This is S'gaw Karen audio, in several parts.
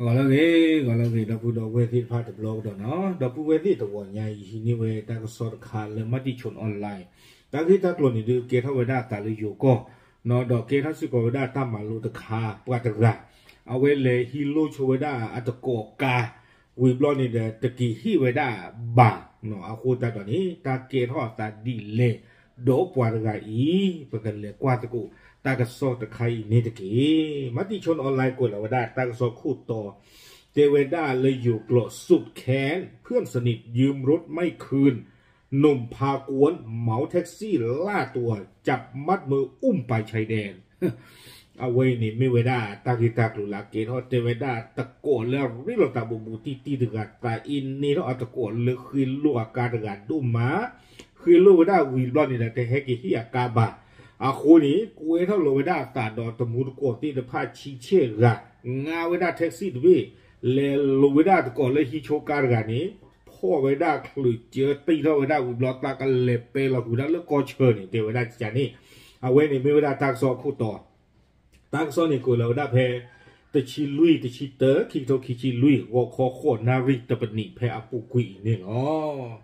ဂီၤလၢအဂ့ၤ, ဂီၤလၢအဂ့ၤ ဒီပုၢ်ဒီဝဲၢ်သ့ၣ်တဖၣ်တဘျီကဒီးနီၤ, ဒီပုၢ်ဝဲၢ်သ့ၣ်တဂီၤညါအံၤ ဟံးန့ၢ်ဝဲတၢ်ကစီၣ်တခါလၢ Matichon Online တၢ်ဂ့ၢ်တၢ်ကျိၤန့ၣ်ဒုး ကဲထီၣ်ဝဲဒၣ်အသးလၢယိၤကီၢ်နီၤ, ဒီးကဲထီၣ်စ့ၢ်ကီးဝဲဒၣ်တၢ်မၤလိတခါ ပှၤတဂၤ အဝဲလဲၤဟံးလိၢ်ဆိဝဲဒၣ်အတကိးကါ ဝံၤဘျီန့ၣ်ဒီး တက့ၤဟ့ၣ်ဝဲဒၣ်ဘၣ်, အဃိသတးဒီးန့ၣ် တၢ်ကဲထီၣ်အသးဒ်လဲၣ် ဒီးပှၤတဂၤအံၤ ပကလဲၤကွၢ်သကိးတၢ်ကစီၣ်တခါအံၤန့ၣ်တက့ၢ်. Matichon Online ကွဲးလီၤဝဲဒၣ်တၢ်ကစီၣ်ခိၣ်တီ တဲဝဲဒၣ်လၢယိၤကျိာ် สุดแค้น เพื่อนสนิทยืมรถไม่คืน หนุ่มพากวนเหมาแท็กซี่ล่าตัว จับมัดมืออุ้มไปชายแดน အဝဲအံၤန့ၣ်မ့ၢ်ဝဲဒၣ်တၢ်ဂ့ၢ်တၢ်ကျိၤလၢအကဲထီၣ် တဲဝဲဒၣ်တကိးလၢအရ့လိာ်သးဘူးဘူးတံၢ်တံၢ်တဂၤ သးအ့န့ၢ်ထီၣ်အတကိးလၢဃ့လိၢ်အကါတဂၤဒိၣ်မး, ဃ့လိၢ်ဝဲဒၣ်ဝံၤဘျီန့ၣ်ဒီး တဟဲက့ၤဟ့ၣ်အကါဘၣ်. အဃိန့ၣ် ကွဲထီၣ်လီၤဝဲဒၣ်အသးဒီးတမူတကိးသ့ၣ်တဖၣ်ဆံဆဲၣ်ဂၤ ငါဝဲဒၣ် taxi တဘ့ၣ် လဲၤလိာ်ဝဲဒၣ်တကိးလၢဟံးဆိကါတဂၤန့ၣ် ဖီၣ်ဝဲဒၣ်ချုး ကၢတံၢ်ထီၣ်ဝဲဒၣ်ဝံၤဘျီ သးကလဲၤပဲလီၤဃုာ်ဒၣ်လၢကီၢ်ဆၢန့ၣ် တဲဝဲဒၣ်ကကန့ၣ်, အဝဲန့ၣ်မ့ၢ်ဝဲဒၣ်တၢ်ကစီၣ်အခိၣ်တီ တၢ်ကစီၣ်န့ၣ်ကွဲးလီၤဝဲဒၣ်ဖဲ တဆံလွံၢ် တဆံတၢ ခံကထိခံဆံလွံၢ် ဂီၤခီဃိးနၣ်ရံၣ်တပနံး ဖဲအပူၤကွံာ်အံၤန့ၣ်လီ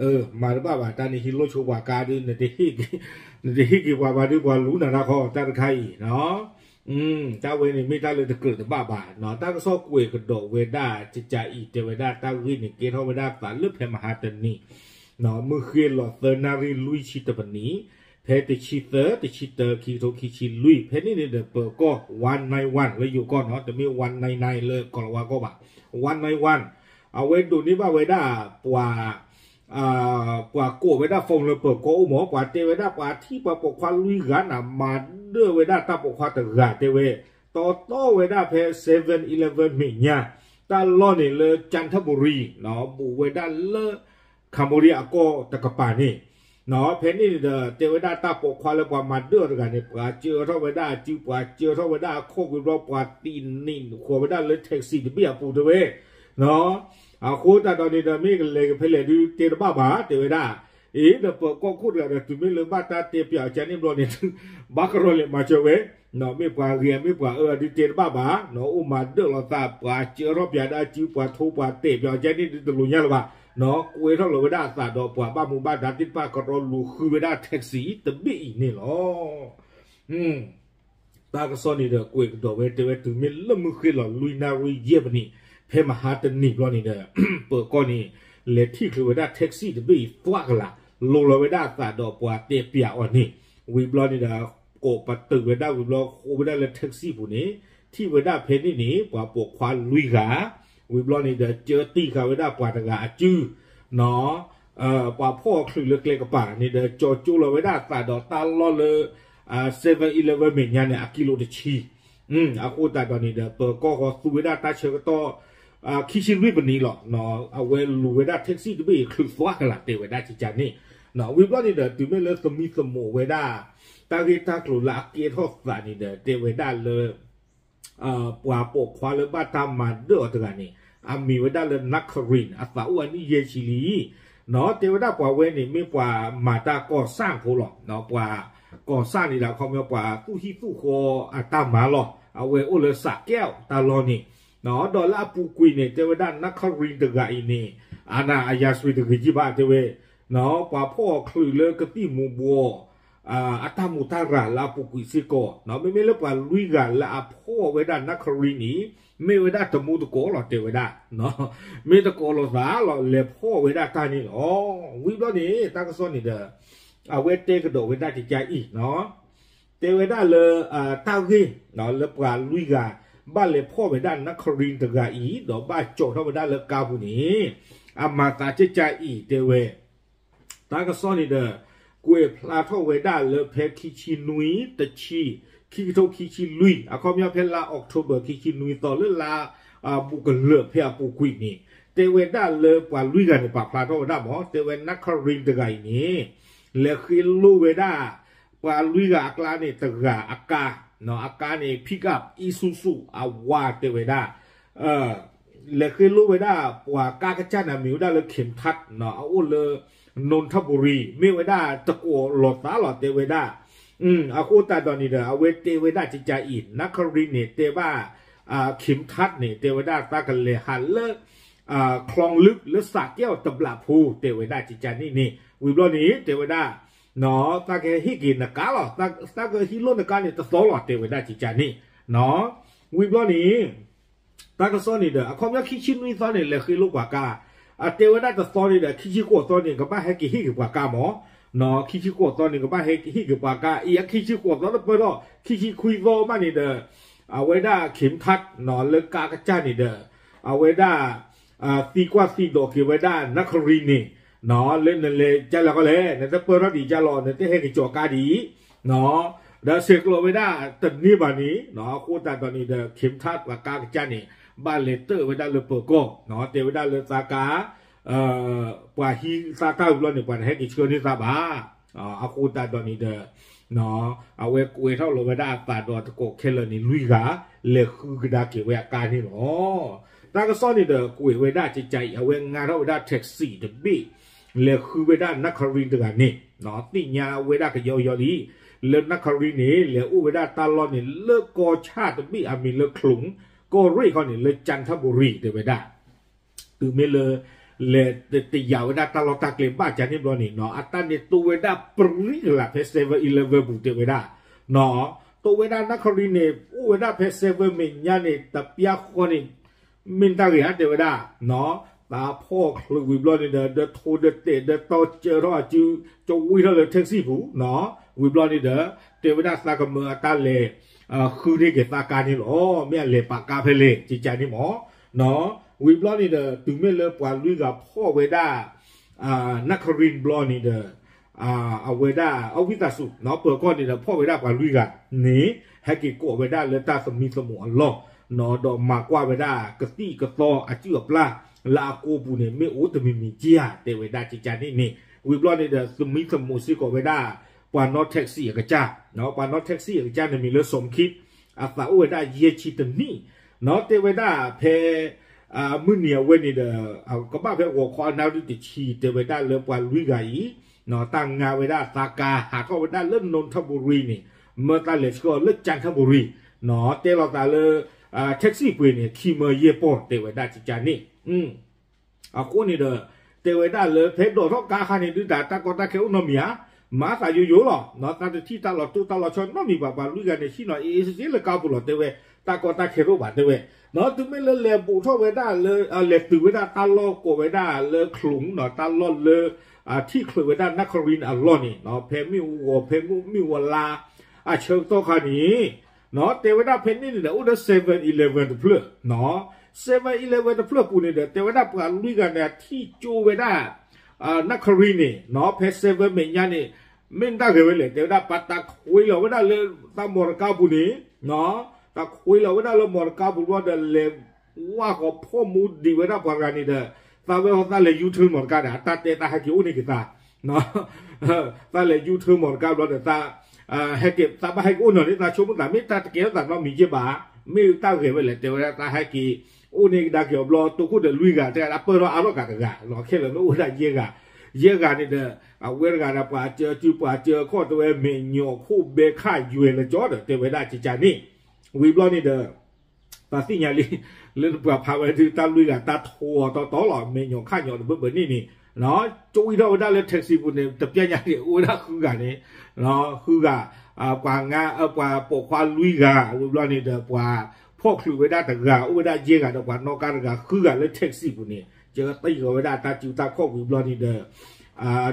ၤ. မၤတဘၣ်ဘၣ် တၢ်န့ၣ်ဟံးလိၢ်ဆိပှၤကါဒုး နတဟ့ၣ်က့ၤပှၤဘၣ်ဒုး ပှၤလူၤနၤတၢ်ခီ တၢ်တခါအံၤ တၢ်ဝဲန့ၣ်မ့ၢ်တၢ်လၢတကြၢးတဘၣ်ဘၣ်နီၤ. တၢ်ကစီၣ်ကွဲးကဒီးဝဲဒၣ်ကကအံၤ တဲဝဲဒၣ်တၢ်ဂ့ၢ်န့ၣ် ကဲထီၣ်ဝဲဒၣ်သးလၢဖဲမဟါတနံၤ မုၢ်ဃ့လီၤသၢနၣ်ရံၣ်လွံၢ်ဆံတပနံး ဖဲတဆံသၢ တဆံတၢ ခံကထိခံဆံလွံၢ် ဖဲန့ၣ်န့ၣ်ဒီး ပၢၤကီၢ် one nine one လၢယိၤကီၢ်နီၤ, တမ့ၢ် one nine nine လၢကီၤလၤဝါကီၢ်ဘၣ်, one nine one အဝဲဒိးန့ၢ်ဘၣ်ဝဲဒၣ်ပှၤ ပှၤကိးဝဲဒၣ် phone လၢပၢၤကီၢ်အိၣ်မး, ပှၤတဲဝဲဒၣ်ပှၤထံၣ်ပှၤပိာ်ခွါလွံၢ်ဂၤန့ၣ် မၤဒၢၣ်ဝဲဒၣ်တၢ်ပိာ်ခွါတဂၤတဲဝဲ, တီတီဝဲဒၣ်ဖဲ seven eleven မဲာ်ညါ တၢ်လီၢ်န့ၣ်လၢ ကၠၣ်ထၢၣ်ဘူရံ ဘူးဝဲဒၣ်လၢ Cambodia အကီၢ်တကပၤန့ၣ် ဖဲန့ၣ်န့ၣ်ဒီး တဲဝဲဒၣ်တၢ်ပိာ်ခွါလၢပှၤမၤဒၢၣ်အီၤတဂၤန့ၣ် ပှၤစၢထီၣ်ဝဲဒၣ်အစု ပှၤစၢထီၣ်ဝဲဒၣ်အခီၣ်ဝံၤဘျီ ပှၤတံာ်န့ၢ်ဃီၤဝဲဒၣ်လၢ taxi တဘ့ၣ်အပူၤတဲဝဲ အဃိသတးဒီးန့ၣ်ဒီး မ့ၢ်ကလဲၤက့ၤဖဲလဲၣ်ဒုး တဲတဘၣ်ဘၣ် တဲဝဲဒၣ်. အ့ ဒီးပၢၤကီၢ်ခိၣ်တဂၤဒီး တုၤမ့ၢ်လၢဘၣ်တၢ်တဲပၠးအီၤကန့ၣ်ဘျီန့ၣ် ဘၣ်ကရီလဲၤမၤစၢၤဝဲ, မ့ၢ်ပှၤဂ့ၤ မ့ၢ်ပှၤအၢဒုးတဲတဘၣ်ဘၣ်, အိၣ်မၤဒၢၣ်လီၤသး ပှၤစၢထီၣ်ပၠးဒၣ်စု ပှၤထိပှၤတဲာ်ပၠးအီၤကန့ၣ်ဒုး တလိၣ်ညါလၢၤဘၣ်, ကွဲထီၣ်လီၤဝဲဒၣ်အသးဒီးပှၤဘၣ်မူဘၣ်ဒါသ့ၣ်တဖၣ် ကရီလူၤဃုဝဲဒၣ် taxi တဘ့ၣ်အံၤန့ၣ်လီၤ. တၢ်ကစီၣ်န့ၣ်ဒီး ကွဲးကဒီးဝဲတဲဝဲ တုၤမ့ၢ်လၢမုၢ်ဃ့လီၤလွံၢ်နၣ်ရံၣ်ယဲၢ်မံးနံး ဖဲမဟါတနံၤဘျီန့ၣ်ဒီး ပၢၤကီၢ်န့ၣ် လဲၤထံၣ်ချုးဝဲဒၣ် taxi တဘ့ၣ်အံၤ သွးကလာ် လိၤလီၤဝဲဒၣ်အသးဒီးပှၤတဲပၠးအီၤန့ၣ်, ဝံၤဘျီန့ၣ်ဒီး ကိးပတုာ်ဝဲဒၣ်ဝံၤဘျီ ဃိဝဲဒၣ်လၢ taxi ပူၤန့ၣ် ထံၣ်ဝဲဒၣ်ဖဲန့ၣ်န့ၣ် ပှၤပိာ်ခွါလွံၢ်ဂၤ, ဝံၤဘျီန့ၣ်ဒီး ကၢတံၢ်ဃာ်ဝဲဒၣ်ပှၤတဂၤအစု ပှၤဖီၣ်အီၤချုးလၢကျဲကပၤန့ၣ်ဒီး ကၠီၤကၠိလီၤဝဲဒၣ်အသးဒီးတၢ်လီၢ်လၢ seven eleven မဲာ်ညါန့ၣ် အကံလိာ်တဆံ, အဃိသတးဒီးန့ၣ်ဒီး ပၢၤကီၢ်ဃီသူဝဲဒၣ်တၢ်ဆၢကတီၢ် ခံဆံလွံၢ်မံးနံးလီၤ. အဝဲလူၤဝဲဒၣ် taxi တဘ့ၣ်အံၤချုးသွးကလာ် တဲဝဲဒၣ်ကကန့ၣ်, ဝံၤဘျီန့ၣ်ဒီး တုၤမ့ၢ်လၢသမံသမိးဝဲဒၣ် တၢ်ဂ့ၢ်တၢ်ကျိၤလၢအကဲထီၣ်သးန့ၣ်ဒီး တဲဝဲဒၣ်လၢ ပှၤပိာ်ခွါလၢဘၣ်တၢ်မၤဒၢၣ်အီၤတဂၤန့ၣ် အမံၤဝဲဒၣ်လၢ နၢ်ခရံၣ် အသးအိၣ်အနံၣ်ယဲၢ်ဆံလံ, တဲဝဲဒၣ်ပှၤဝဲန့ၣ် မ့ၢ်ပှၤမၤတၢ်ကီၢ်စၣ်ဖိလီၤ. ပှၤကီၢ်စၣ်န့ၣ်ဒီး ခီပညီပှၤသူၣ်ဟံၣ်သူၣ်ဃီအတၢ်မၤလီၤ. အဝဲအိၣ်လၢစးကဲးတၢ်လီၢ်န့ၣ်, ဒီးလၢအပူၤကွံာ်န့ၣ် တဲဝဲဒၣ် နၢ်ခရံၣ်တဂၤအံၤန့ၣ် အနၢ်အယၤစွံတဂ့ၤယံၣ်ဘၣ် တဲဝဲ ပှၤဖီၣ်အီၤချုးလၢကသံၣ်မူၤဘှီး အတၢ်မူးတၢ်ရၢ်လၢအပူၤကွံာ်စ့ၢ်ကီး, မ့မ့ၢ်လၢပှၤလွံၢ်ဂၤလၢအဖီၣ်ဝဲဒၣ် နၢ်ခရံၣ်န့ၣ် မ့ၢ်ဝဲဒၣ်တမူတကိးလီၤ တဲဝဲဒၣ်, မ့ၢ်တကိးလိာ်သးလီၤ လဲၤဖီၣ်ဝဲဒၣ်တၢ်န့ၣ်လီၤ. ဝံၤဘျီန့ၣ် တၢ်ကစီၣ်န့ၣ်ဒီး အဝဲတဲကဒီးဝဲဒၣ်ကကအံၤ, တဲဝဲဒၣ်လၢ တၢ်ဂ့ၢ်လၢပှၤလွံၢ်ဂၤ ဘၣ်လဲၤဖီၣ်ဝဲဒၣ် နၢ်ခရံၣ်တဂၤအံၤ ဒီးဘၣ်ကၠီထီၣ်ဝဲဒၣ်လၢကါပူၤန့ၣ် အမၤသးကကအံၤ တဲဝဲ တၢ်ကစီၣ်န့ၣ်ဒီး ကွဲးဖျါထီၣ်ဝဲဒၣ်လၢဖဲခံဆံနွံ တဆံ ခံကထိခံဆံလွံၢ် အခီပညီဖဲလါ October ခံဆံနွံသီ လၢလါ ဘူးကလၢာ်ဖဲအပူၤကွံာ်န့ၣ် တဲဝဲဒၣ်လၢပှၤလွံၢ်ဂၤန့ၣ် ပာ်ဖျါထီၣ်ဝဲဒၣ်မး တဲဝဲ နၢ်ခရံၣ်တဂၤအံၤန့ၣ် လဲၤဃ့လိၢ်ဝဲဒၣ် ပှၤလွံၢ်ဂၤအကျါန့ၣ်တဂၤအကါ, အကါန့ၣ် pick up Isuzu အဝါ တဲဝဲဒၣ် လဲၤဃ့လိၢ်ဝဲဒၣ် ပှၤကါကစၢ်န့ၣ် မံၤဝဲဒၣ်လၢ ခ့ၣ်ထး အအိၣ်လၢ နူၣ်ထၣ်ဘူရံၤ မ့ၢ်ဝဲဒၣ်တကိးလိာ်သးလီၤ တဲဝဲဒၣ်. အဃိသတးဒီးန့ၣ်ဒီး အဝဲတဲဝဲဒၣ်ကကအံၤ နၢ်ခရံၣ်န့ၣ် တဲဘၣ် ခ့းထးန့ၣ် တဲဝဲဒၣ်သးကလဲၤဟးလၢ ချီလုၢ်လၢစးကဲအီၤတဘျးဖိ တဲဝဲဒၣ်ကကန့ၣ်န့ၣ် ဝံၤဘျီန့ၣ် တဲဝဲဒၣ် သးကဟ့ၣ်က့ၤနကါလီၤ, သးကဟံးလိာ်နကါန့ၣ်တသီလီၤ တဲဝဲဒၣ်ကကန့ၣ် ဝံၤဘျီန့ၣ် တၢ်ကစီၣ်န့ၣ်ဒီး အခီပညီခံဆံနွံသီန့ၣ် လဲၤဃ့လိာ်ပှၤကါ, အတဲဝဲဒၣ်တသီန့ၣ်ဒီး ခံဆံဃိးသီန့ၣ် ကဘၣ်ဟဲက့ၤဟ့ၣ်က့ၤပှၤကါမး, ခံဆံဃိးသီန့ၣ် ကဘၣ်ဟဲက့ၤဟ့ၣ်က့ၤပှၤကါ အံၤအခံဆံဃိးသီတပၢၢ်ထီၣ် ခံဆံခွံသီမးန့ၣ်ဒီး အဝဲဒၣ်ခ့းထး လၢကါကစၢ်န့ၣ်ဒီး အဝဲဒၣ် သံကွၢ်သံဒိးက့ၤဝဲဒၣ် နၢ်ခရံန့ၣ် လၢနလဲၤကၢ်လဲၢ်ကီလဲၣ် နတပၢၢ်ထီၣ်ဒံးကၢ်လီၤ နတဟဲက့ၤကၠီၤကါဒံး ဒီးဆဲးကျိးဝဲဒၣ်တန့ၢ်ဘၣ်န့ၣ် အဃိသတးဒီးန့ၣ်ဒီး ခ့းထးပှၤကါကစၢ်န့ၣ် ဘၣ်လဲၤတၢၣ်ဝဲဒၣ်လၢပၢၤကီၢ် တဲဝဲဒၣ်လၢသးကါ ပှၤဟံးသးတၢ်ဝံၤဘျီန့ၣ် ပှၤတဟဲက့ၤဆှၢန့ၢ်သးဘၣ်. အဃိသတးဒီးန့ၣ်ဒီး အဝဲကွဲးထီၣ်လီၤဝဲဒၣ်အသးဒီးတကိးခဲလၢာ်န့ၣ် လွံၢ်ဂၤ လဲၤဃုကဒါက့ၤဝဲအကါန့ၣ်လီၤ. တၢ်ကစီၣ်န့ၣ်ဒီး ကွဲးဝဲဒၣ်ကကအံၤ အဝဲငါထီၣ်ဝဲဒၣ် taxi တဘ့ၣ် လဲၤဃုဝဲဒၣ် နၢ်ခရံတဂၤန့ၣ် သ့ၣ်ညါဝဲဒၣ်ကယီယီလံ လၢ နၢ်ခရံန့ၣ် လဲၤအိၣ်ဝဲဒၣ်တၢ်လီၢ်န့ၣ် လၢကီၢ်ဆၣ်တဘ့ၣ်အမံၤလၢ ခလူး ကီၢ်ရ့ၣ်ခီန့ၣ် လၢ ကၠၣ်ထၣ်ဘူရံၤ တဲဝဲဒၣ် တုၤမ့ၢ်လၢ လဲၤတယာ်ဝဲဒၣ်တၢ်လီၢ်တၢ်ကျဲဘၣ်ကန့ၣ်ဘျီန့ၣ် အတၢ်န့ၣ်တိၢ်ဝဲဒၣ်ပြံကလးဖဲ seven eleven ပူၤ တဲဝဲဒၣ် တိၢ်ဝဲဒၣ် နၢ်ခရံန့ၣ် အိၣ်ဝဲဒၣ်ဖဲ seven မဲာ်ညါန့ၣ် တပျၢ်ဃီန့ၣ် မ့ၢ်တၢ်ဂ့ၤဧါ တဲဝဲဒၣ် သးဖီၣ်ချုးဝံၤဘျီန့ၣ်ဒီး ဒီးထိဒီးတဲာ်ဒီးတီကၢထီၣ်အစု ကဝံထီၣ်လၢ taxi ပူၤ ဝံၤဘျီန့ၣ်ဒီး တဲဝဲဒၣ်သးကမၢအတၢ်လဲၤ ဃုန့ၢ်က့ၤသးကါန့ၣ်လီၤ. မ့ၢ်အလဲၤပာ်ကါဖဲလဲၣ် ကကန့ၣ်မး ဝံၤဘျီန့ၣ်ဒီး တုၤမ့ၢ်လၢပှၤလွံၢ်ဂၤဖီၣ်ဝဲဒၣ် နၢ်ခရံဘျီန့ၣ်ဒီး အဝဲဒၣ်အဝံသးစူၤ ပၢၤကီၢ်န့ၣ်ဒီး ဖီၣ်ဝဲဒၣ်ပှၤလွံၢ်ဂၤန့ၣ် ဟဲက့ၤကိးဝဲဒၣ်လၢတၢ်သမံသမိးအလီၢ် ဒီးမၤကွၢ်ဝဲဒၣ်ကသံၣ်ကသီအစုၣ်အပျၢ် လၢအကိပူၤန့ၣ် မ့ၢ်အိၣ်တမံၤမံၤက့ဧါ တဲဝဲဒၣ်ကကန့ၣ်န့ၣ် ဝံၤဘျီန့ၣ်ဒီး သမံသမိးစ့ၢ်ကီးဝဲဒၣ် ပှၤနီၣ် taxi အကစၢ် ပှၤနီၣ် taxi အကစၢ်န့ၣ်မံၤလၢ စီၤမခံ အသးအိၣ်ဝဲဒၣ်ယဲၢ်ဆံတနံၣ် တဲဝဲဒၣ်ဖဲ မုၢ်နံၤအဝဲန့ၣ်ဒီး ကဘၣ်ဖဲဂီၤခီအနၣ်ရံၣ်တဆံ တဲဝဲဒၣ်လၢပှၤလွံၢ်ဂၤအံၤ တၢ်ငါဝဲဒၣ်သးကါဟးထီၣ်ဝဲဒၣ်လၢ နၢ်ထၣ်ဘူရံၤန့ၣ် မၢတၢ်လဲၤဆှၢအီၤလၢ ကၠၣ်ထၣ်ဘူရံၤ တဲလိာ်သးလၢ taxi ပှ့ၤန့ၣ် ခံမၢယဲၢ်ပီၢ် တဲဝဲဒၣ်ကကန့ၣ် အဃိန့ၣ်ဒီး တဲဝဲဒၣ်လၢဖဲဒိးထီၣ်ကါခါန့ၣ် ဒုးတၢ်တၢ်ကီတၢ်ခဲအိၣ်နီတမံၤဧါ, မၤသးယိယိလီၤ, သးတထံၣ်တၢ်လီၤတိၢ်တၢ်လီၤဆီနီတမံၤဘၣ်, ပှၤလွံၢ်ဂၤန့ၣ် ဟံးနီၤအ့ၣ်စ့လၢကါပူၤလီၤ တဲဝဲ, တၢ်ကီတၢ်ခဲတအိၣ်ဘၣ်တဲဝဲ, တုၤမ့ၢ်လၢလဲၤဘူးထီၣ်ဝဲဒၣ်လၢ လဲၤတုၤဝဲဒၣ်တၢ်လီၢ်ကိးဝဲဒၣ်လၢ ခလူး တၢ်လီၢ်လၢ ထံၣ်ချုးဝဲဒၣ် နၢ်ခရံန့ၣ်အလီၢ်န့ၣ် ဖဲမ့ၣ်အူဂီၤ ဖဲမ့ၣ်အူဝဲလါ အဆၢကတီၢ်ခါန့ၣ် တဲဝဲဒၣ်ဖဲန့ၣ်န့ၣ်ဒီး အိၣ်ဒီး seven eleven တဖျၢၣ်, seven eleven တဖျၢၣ်ပူၤန့ၣ်ဒီး တဲဝဲဒၣ်ပှၤလွံၢ်ဂၤန့ၣ် ထံၣ်ကၠိဝဲဒၣ် နၢ်ခရံန့ၣ် ဖဲ seven မဲာ်ညါန့ၣ် မ့ၢ်တၢ်ဂ့ၤဝဲလဲၣ် တဲဝဲဒၣ် ပှၤတၢ်ခွ့လီၤဝဲဒၣ်လၢ တၢ်မီတကါပူၤန့ၣ် တၢ်ခွ့လီၤဝဲဒၣ်လၢမီတကါပူၤဘျီဒီး လဲၤဝၢ်ဃီၤဖီၣ်မူဒံးဝဲဒၣ်ပှၤတဂၤန့ၣ်ဒီး သးဝဲဟီသးလဲၤ U-turn မီတကါဒီး အတၢ်တဲတၢ်ဟဲက့ၤအိၣ်န့ၢ်က့ၤသး သးလဲၤ U-turn မီတကါဘျီဒီး သး ဟဲက့ၤ သးဘၣ်ဟဲက့ၤအိၣ်နီၤန့ၣ် သးဆိကမိၣ်သးမ့ၢ်တၢ်တကဲထီၣ်သးနီတမံၤက့ဘၣ်, မ့ၢ်တၢ်ဂ့ၤဝဲလဲၣ် တဲဝဲဒၣ် သးဟဲက့ၤ အိၣ်န့ၢ်ကဒါက့ၤအီၤဘျီ တိခိၣ်ဒီးလွံၢ်ဂၤ တဲဒၣ်ပၢၢ်ထီၣ်အါထီၣ်ဂၤတဂၤ ခဲလၢာ်မ့ၢ်အိၣ်ဝဲဒၣ်ယဲၢ်ဂၤ, ယဲၢ်ဂၤန့ၣ်ဒီး အဝဲတဂၤဒီး ပှၤစၢစု ပှၤစၢခီၣ်တဲဝဲ မဲာ်ညိးခိၣ်ဘဲခၣ်ယွဲၤလၢကၠီဒီး တဲဝဲဒၣ်ကကန့ၣ်, ဝံၤဘျီန့ၣ်ဒီး ပှၤသ့ၣ်ညါလံ လၢပှၤဖးဝဲဒၣ်တၢ်လွံၢ်ဂၤတၢ်ထိအီၤတီတီလီၤ မဲာ်ညိးခၣ်ညိးတဘၢၣ်ဘၢၣ်န့ၣ်န့ၣ် ကၠိဝံထီၣ်ဝဲဒၣ်လၢ taxi ပူၤန့ၣ် တပျၢ်ညါန့ၣ် အိၣ်ဝဲဒၣ်ဃုဂၤန့ၣ် ဃုဂၤ ပှၤငါ ပှၤပိာ်ခွါလွံၢ်ဂၤ ဝံၤဘျီန့ၣ်ဒီး ပှၤဖီၣ်ချုးဝဲဒၣ်တဂၤ အိၣ်ဝဲဒၣ်ယဲၢ်ဂၤဒီးပှၤနီၣ်ကါတဂၤ ဃုဂၤလၢ taxi ပူၤန့ၣ် ကၢတံၢ်ဃီၤဝဲဒၣ်တၢ်စုတၢ်ခီၣ်ဝံၤဘျီန့ၣ်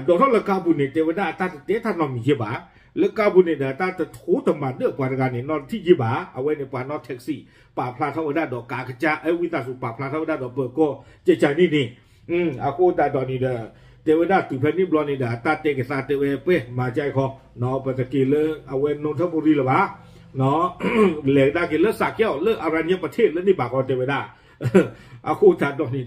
ဒီး ဒိးထီၣ်လၢကါပူၤန့ၣ် တဲဝဲဒၣ်အတၢ်တတဲတၢ်နီတမံၤယဲၢ်ဘၣ်, လၢကါပူၤန့ၣ်ဒီး တၢ်တထိတမၤဒၢၣ်ပှၤတဂၤန့ၣ် နီတထံၣ်ယဲၢ်ဘၣ်, အဝဲန့ၣ်ပှၤနီၣ် taxi ပာ်ဖျါထီၣ်ဝဲဒၣ်ဒီးကါကစၢ် အဝံသးစူၤ ပာ်ဖျါထီၣ်ဝဲဒၣ်ဒီးပၢၤကီၢ် ကကန့ၣ်န့ၣ်, အဃိသတးဒီးန့ၣ်ဒီး တဲဝဲဒၣ်တုၤဖဲန့ၣ်ဘျီန့ၣ်ဒီး အတၢ်တဲက့ၤသးတဲဝဲပှဲၤမၤကါအံၤခီ ပတက့ၤလၢအဝဲ နၢ်ထၣ်ဘူရံၤလၢၤဘၣ် လဲၤကဒါက့ၤလၢစးကဲအီၤလၢ အရၤညါပထ့ၣ် လၢန့ၣ်ဘၣ်ဃီတဲဝဲဒၣ် အဃိသတးဒီးန့ၣ်ဒီး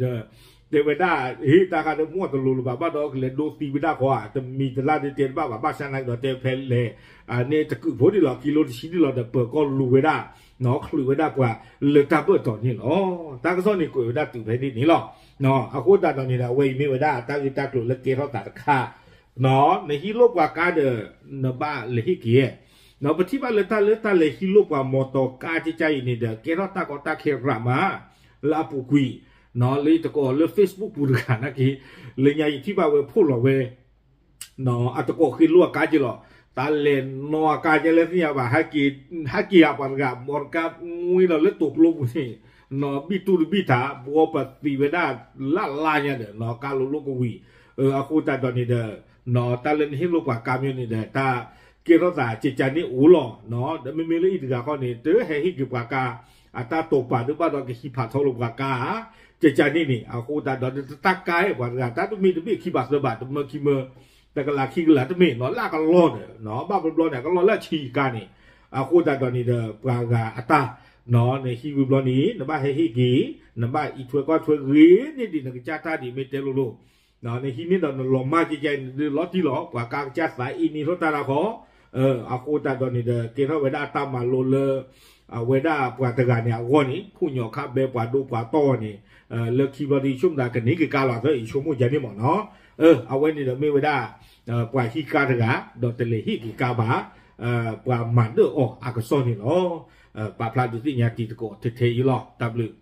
တဲဝဲဒၣ် ဟ့ၣ်တၢ်ဃးဒီးမီၢ်တလိၤလၢၤဘၣ် ဘၣ်ဒီးကလဲၤဒိသံဝဲဒၣ်ဃီဧါ တမံၤတလါဒ်တဲတဘၣ်ဘၣ် ဘၣ်ဆၣ်နာ်က့ဒီးတဲဖဲလဲၣ် န့ၣ်တကုးဖိဒ်လီၤ ကံလိတဆံဒ်လီၤဒီး ပၢၤကီၢ်လူၤဝဲဒၣ် ချုးဝဲဒၣ်ပှၤလၢတၢ်ဘၢၣ်တီၤန့ၣ်လီၤ. တၢ်ကစီၣ်န့ၣ်ကွဲးဝဲဒၣ်တုၤဖဲန့ၣ်န့ၣ်လီၤ. အဃိသတးဒီးန့ၣ်ဒီး အဝဲအံၤမ့ၢ်ဝဲဒၣ်တၢ်ဂ့ၢ်တၢ်ကျိၤလၢကဲထီၣ်သးတခါ နဟံးလိာ်ပှၤကါဒီး နဘၣ်လဲၤဟ့ၣ်က့ၤ ပထံၣ်ဘၣ်လၢတၢ်လၢတၢ်လဲၤဟံးလိာ်ပှၤမီတီကါကကါအံၤန့ၣ်ဒီး ကဲထီၣ်တၢ်ကီတၢ်ခဲရးမး လၢအပူၤကွံာ် လၢယတကိးလၢ Facebook ပူၤတဂၤနာ်က့ လၢညါယထံၣ်ဘၣ်ဝဲဖှိၣ်လီၤဝဲ အတကိးဃ့လိာ်အကါက့လီၤ. တၢ်လဲၤနီၢ်အကါကဲလၢသ့ၣ်ညါဘၣ် ဟဲက့ၤဟးပှၤတဂၤ မီတီကါမူလီၤလၢတိာ်ကျိပူၤန့ၣ် ဘံၣ်တူၢ်တဘံၣ်ထး ဘှီပသံးဝဲဒၣ်လၢ်လၢ်ညါဒီး ကါလိၤလိၤကဝံၤ အဃိသတးဒီးန့ၣ်ဒီး တၢ်လၢနဟ့ၣ်လိာ်ပှၤကါမ့ၢ်န့ၣ်ဒီး တၢ်ကဲထီၣ်သးကကါန့ၣ်အိၣ်လီၤ. ဒီးမ့မ့ၢ်လၢအံၤတဂၤဃီန့ၣ် တဟဲဟ့ၣ်က့ၤပှၤကါ အတၢ်တိာ်ပာ်ဒုးဘၣ်ဒီးကဟံးဖးထီလိာ်ပှၤကါ ကကါန့ၣ်န့ၣ် အဃိသတးဒီး တတၢ်ကါအဲၣ်ပှၤတဂၤ တၢ်တမ့ၢ်တဘ့ၣ်ခံဘးသၢဘး တမၢခံမၢ တကလးခံကလးတမ့ၢ်နီၤ လၢအကလီၢ်ဒီး ဘၣ်ဘျီဘျီန့ၣ် အကလီၢ်လၢအဆံးကါန့ၣ် အဃိသတးဒီးန့ၣ်ဒီး ပှၤဂၤအတၢ် နဟံးဝံၤဘျီန့ၣ် နဘၣ်ဟဲဟ့ၣ်က့ၤ နဘၣ်အံးထွဲကွၢ်ထွဲဂ့ၤန့ၢ်ဒံးနကစၢ်တၢ်ဒ်မ့ၢ်တဲလိၤလိၤ နဟံးန့ၢ်ဒီးနလီၤမၢ်ကကါန့ၣ် ဒုးလီၤတံၢ်လီၤ ပှၤကါကစၢ်သးအ့န့ၢ်ထီၣ်တၢ်တခီ အဃိသတးဒီးန့ၣ်ဒီး ကဲထီၣ်ဝဲဒၣ်တၢ်မၤလိလၢ အဝဲဒၣ်ပှၤတဂၤန့ၣ်အဂီၢ်န့ၣ် ခူၣ်ညီၣ်ခါဘဲပှၤဒိပှၤတီၢ်န့ၣ် လၢခံဘျီဒီး ယဆိကမိၣ်သးကန့ၢ်က့ၤကါလီၤသၢ ယဆိကမိၣ်ယၤန့ၣ်မ့ၢ်နီၤ အဝဲန့ၣ်ဒီးမ့ၢ်ဝဲဒၣ် ပှၤဟံးကါတဂၤ ဒီးတလဲၤဟ့ၣ်က့ၤကါဘၣ် ပှၤမၤဒၢၣ်အီၤအကစီၣ်န့ၣ်လီၤ. ပာ်ဖျါဒုးသ့ၣ်ညါတံၤသကိးထဲထဲအံၤလီၤ တၢ်ဘျုး